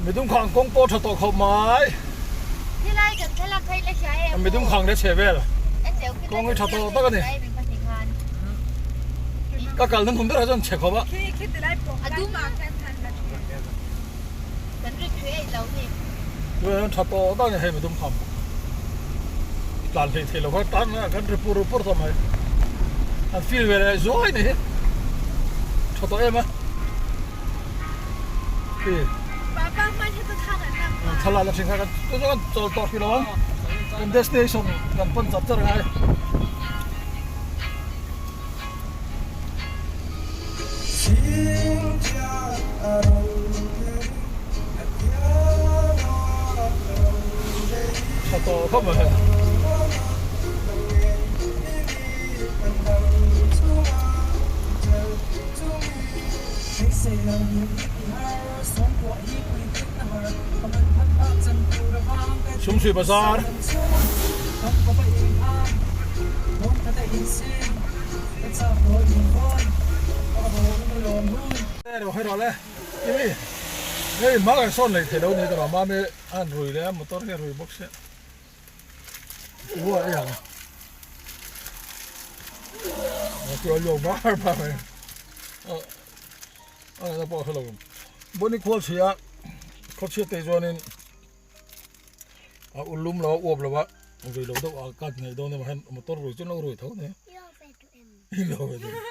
Midum khang kawng pawh tha tawh khawp mai. Khilai kan thlalak kha i la hria em? Midum khang leh chhe vel. Kawng hi tha tawh tak a ni. Ka kal na hnum berah chuan chhe khawp a. Tunah hian tha tawh tak a ni hei midum khang. Tlan hlei thei lo kha tan kan ri pur pur tawh mai. An feel ve leh zuai ni hi. Tha tawh em a. Thlalak la thin kha kan chu kan chawl tawh hrih lo ang kan destination kan pan char char angai. Tha tawh khawp mai hei. Sumsui bazar. Hei hma kan sawn leh theih lo ni tawh mami a han rui leh a motor hi a rui bawk sia uai ang a luak bar bar mai. A ngaihna pawh a hre lo. Bawni khual chhia khaw chhiat te chuanin a ul lum lo a uap lo a rui lo deuh a cut ngei dawn emaw hian motor rui chu an lo rui tho nia. I lo ve duh em?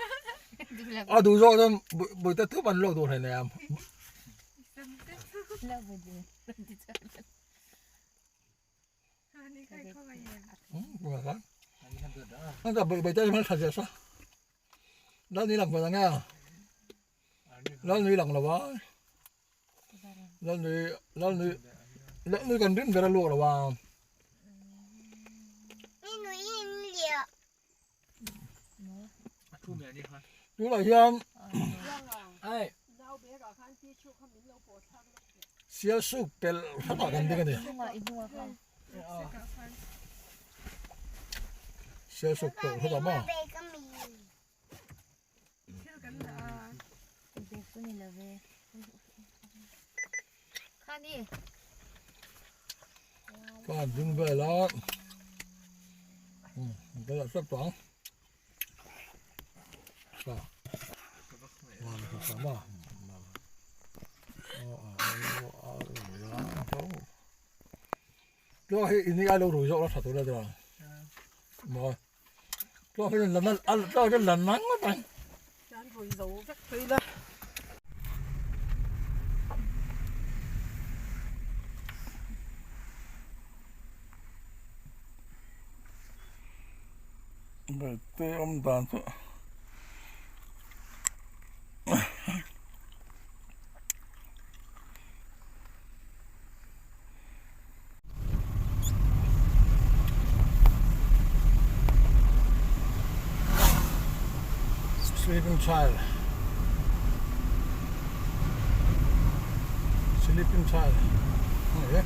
A duh zawk chuan bawihte thup an lawk duh hleinem. Lal nui lang vang anga lal nui lang lo a lal nui lal nui lal nui kan rin ber a luak lo a. Tunah hian sial suk pelh hlatah kan ding a ni. Sial suk pelh hlatah maw. Kan ding vel a ka lah hrep tawh ang Tluang hi ini ai lo rui zawk la tha tur a nia maw tluang hi lan tluang hi lan nang ngawt ang. An rui zo vek phei la. Balte awm dan chu Sleeping child Sleeping child Hei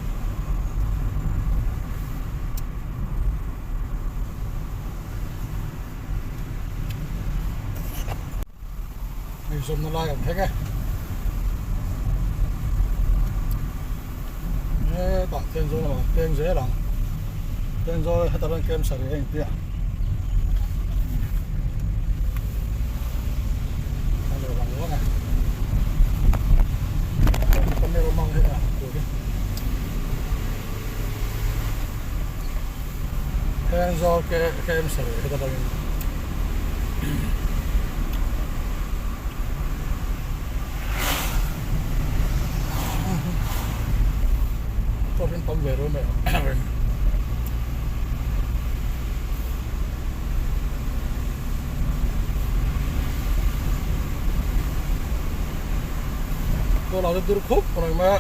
Eizawnna lai an thleng e. Hetah Thenzawl lamah kan peng zel ang. Thenzawl hetah hian camp sarih a inti a. A lo lang vang e. Camera mang hi a tur hi. Thenzawl camp sarih hetah hian. Tawrin tam ve reuh mai ang. Tawlah chuan dur khup reng mai a.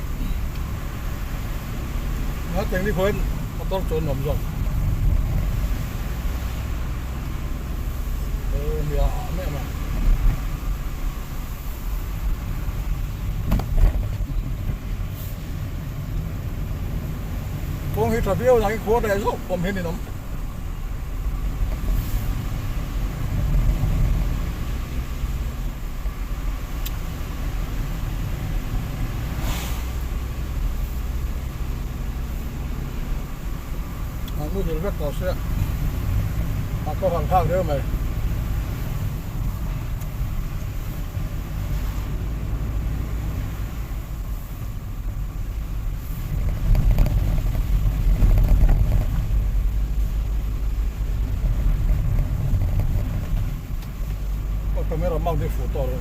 Nga teng ni khuan motor chu an awm zawk. Kawng hi tha viau lah hi khua reh zawk awm hian in awm. Dil vek tawh sia a kawr han thlak riau mai. Camera mount hi fuh tawh lo.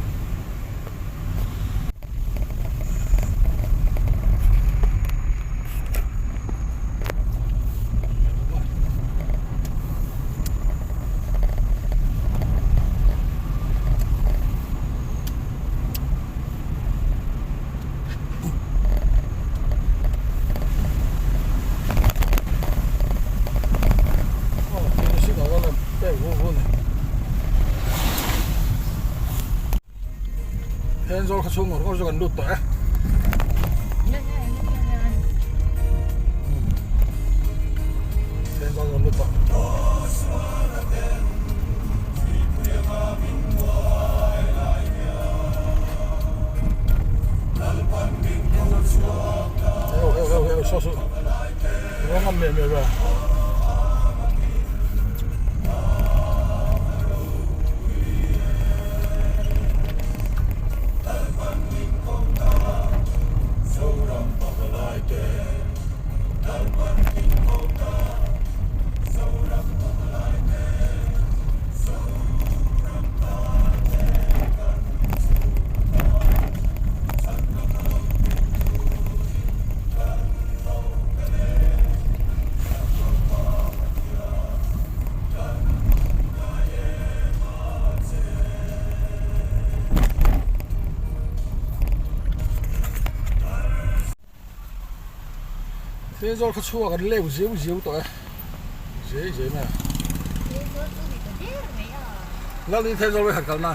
Thenzawl kha chhung ngawr ngawr chu kan lut tawh e. Thenzawl kan lut tawh. Eu eu eu eu so so. Rawng am meh meh ve. Thenzawl kha chhuak an leu zeu zeu tawh e zei zei mai a Lalni Thenzawl vei khat kalna.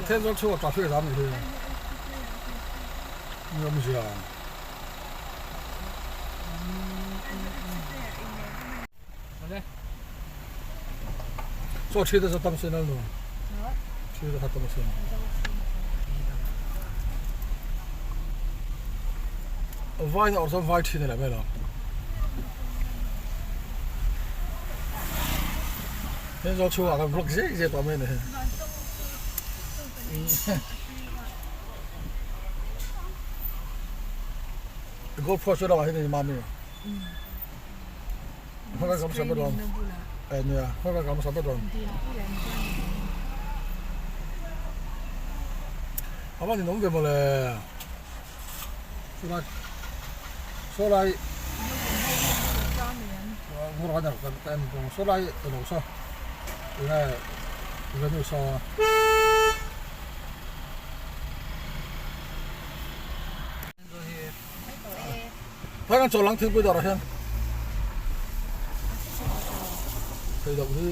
Thenzawl chhunga traffic a zam ni hi ni awmzia. Chaw thi te chu tam sin alnu thi te kha tam sin. Vai na awr chuan vai thin a la mai lo. Thenzawl chhungah kan vlog zek zek tawh mai a ni. Golf course chu lamah hian a ni mami. Hmaka kam sa dawn. Eh nia, hmaka kam sa dawn. Avan in awm ve mawle. Chulai sawlai sawlai elo saw enge venue saw Phai kan chaw lang thingpui dawrah hian thei loh hi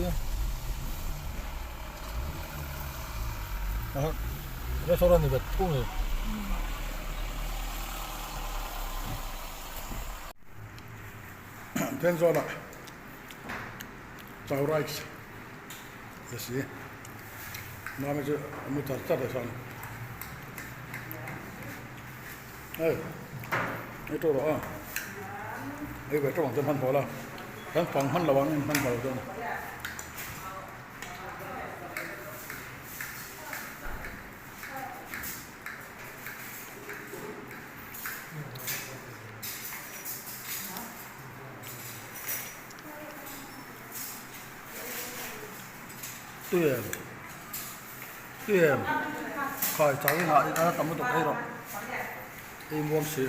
restaurant ni vet thung ni. Thenzawl ah chow rice la si mami chu a mu char char a chuan hei hei tawh rawh a hei ve tawng chuan hmanhmawh la kan fang hman lo ang hmanhmawh lo chuan. Tui em tui em khai chau in ah a tam lutuk phei rawh ei muang si.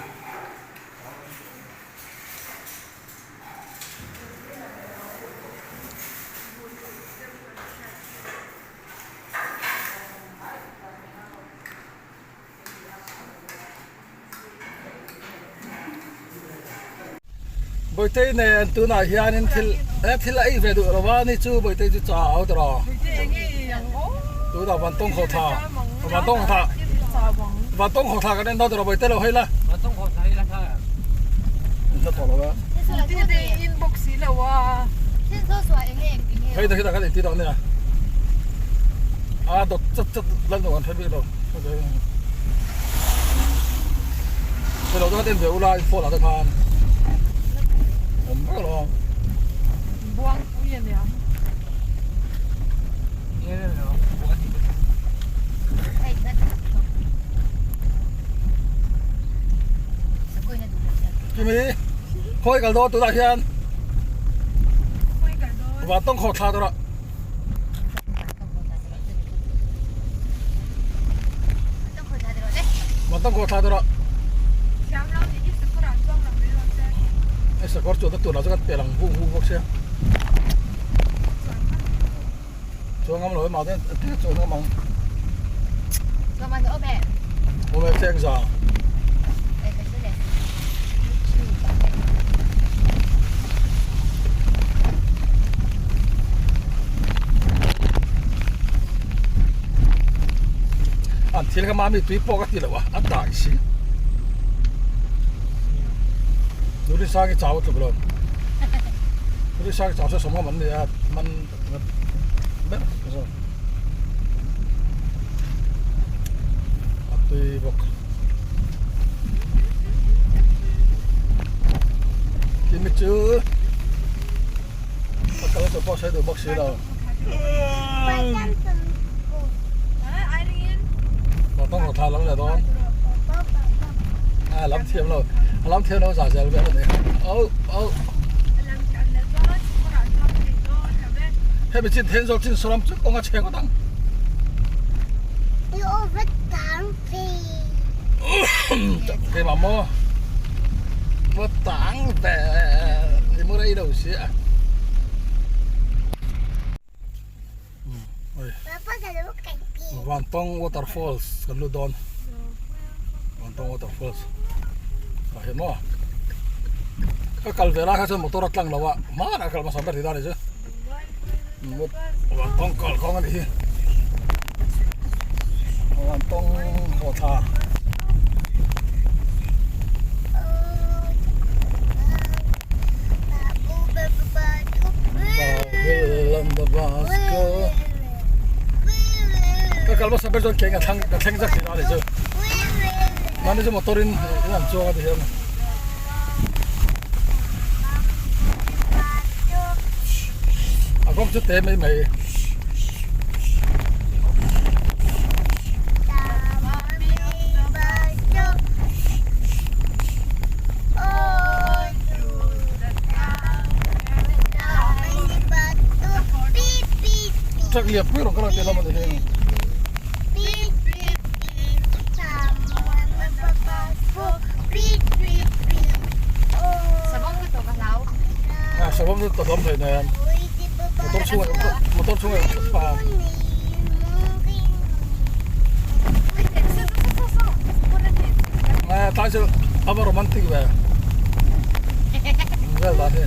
Bawitei nen tunah hianin thil he thil a ei ve duh lo a ni chu Bawitei chu cha a awt rawh tunah Vantawng khawhthla Vantawng khawhthla Vantawng khawhthla kan en dawn tawh Bawitei lo hawi la in hla tawh lo a hei te khi kan inti dawn nia a dawt chat chat lan duh an hre bik lo. Chhelo te kha ten ve ula in phone ah te khan awm vek alawm. Buangpui a niang. Kimi khawi kal dawn tunah hian Vantawng khawh thla dawrah. Vantawng khawh thla dawrah. Hei sakawr chuan na tunah chuan kan pel ang vung vung bawk sia. Chuan ngam lo e mahni te chuan ngam ang. Awm e cheng za. An thil kha mami tui pawh ka ti lo a, a dai si. Nuri sang i chau tluk lo. Nuri sang i chau se sawmhawm an ni a, man ber zawk. A tui bawk. Kimi chu a kal tur pawh sawi duh bawk si lo. Tawng rawh thla lam leh dawn. A lam thiam lo. A lam thiam lo za zel vel a ni. Au au. Hemi chin Thenzawl chin sawram chu kawng a chhe ngawt ang. Keimah maw? Maw tang ve i mu rei lo si a. Vantawng waterfalls kan lut dawn. Vantawng waterfalls. Ah hian maw? Ka kal ve lai kha chuan motor a tlang lo a, hmanah kal hmasa ber ti ta ni chu. Vantawng kal kawng a nih hi. Vantawng haw thla. Ka kal hmasa ber chuan keng a thlang ka thleng zak thin a ni chu. Mahni chu motor in in an chuang a ti hian. A kawng chu te mai mai. Truck lian pui rawng ka rawn ti hlawm a ni hi. Savawm chu ta hlawm thei nen motor chhungah motor chhungah pa. Tlai chu a va romantic ve vel dan hi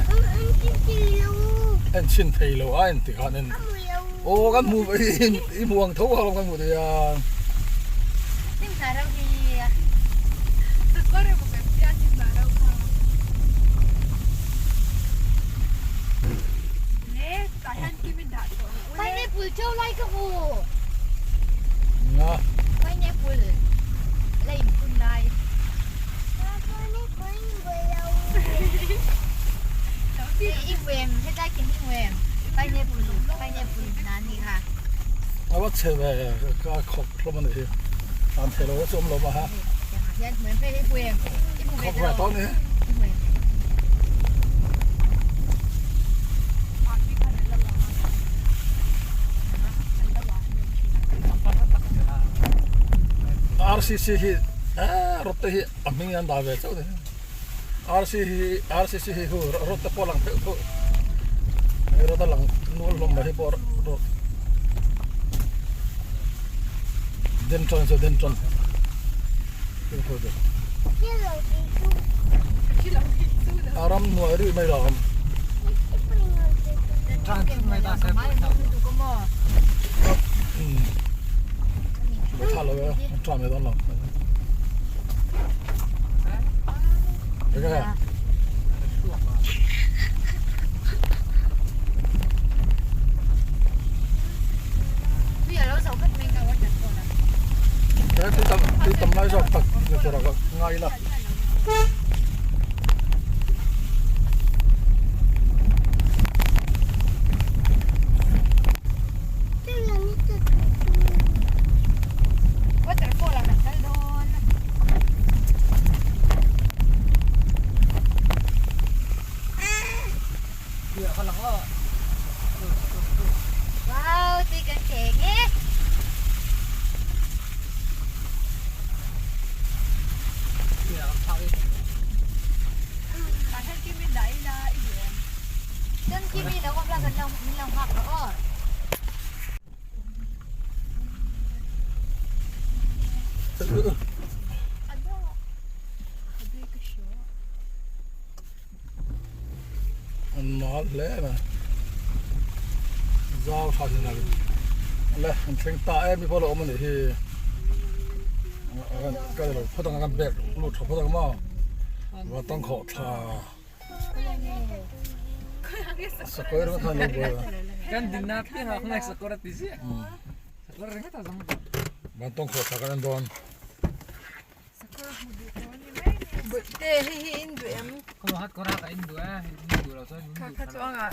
en chhin thei lo a en tikhan en aw kan hmu i hmu ang tho a kan hmu thei a. Pineapple cheu lai ka hmu. Pineapple la in phun lai. I hmu em hetlai khi i hmu em pineapple pineapple na ni kha. A va chhe ve ka khawk hlawm a ni hi. Tan thei lo chu awm lo mah ha. Hian hmu em hei hmu em i hmu ve Khawk ve tawh ni. I hmu em. RCC hi rawt te hi a hming an dah ve chauh ni RC hi RCC hi hu rawt te pawh a lang pheuh pheuh hei rawt a lang nual hlawm mai hi pawh rawt Dentron chu Dentron A ram hnuai rih mai lo ang. Tha lo e, tha mai dawn lo. Enge? Tui tam tui tam lai zawk tak ni tur a ka ngai ila. Waterfall ah kan kal dawn. Wow, tui kan cheng e. Chuan Kimi lo awm la kan lo min lo nghak rawh aw. An mal hle mai zau tha thin a le an thleng ta em mi pawh a lo awm a nih hi ka lo phawt ang a kan bag lut tha phawt ang maw van tang khawh thla sakawr ringawt khan lo buai a kan dinna piangah khan sakawr a ti ziah sakawr ringawt a zawng van tawng khawh thla kan en dawn. Bawihte hei hi in duh em? Kha kha chu anga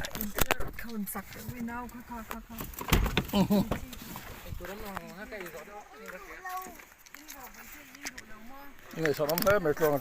khawn sak deuh mai nau kha kha kha kha. Ngaihsan awm hle mai tluang.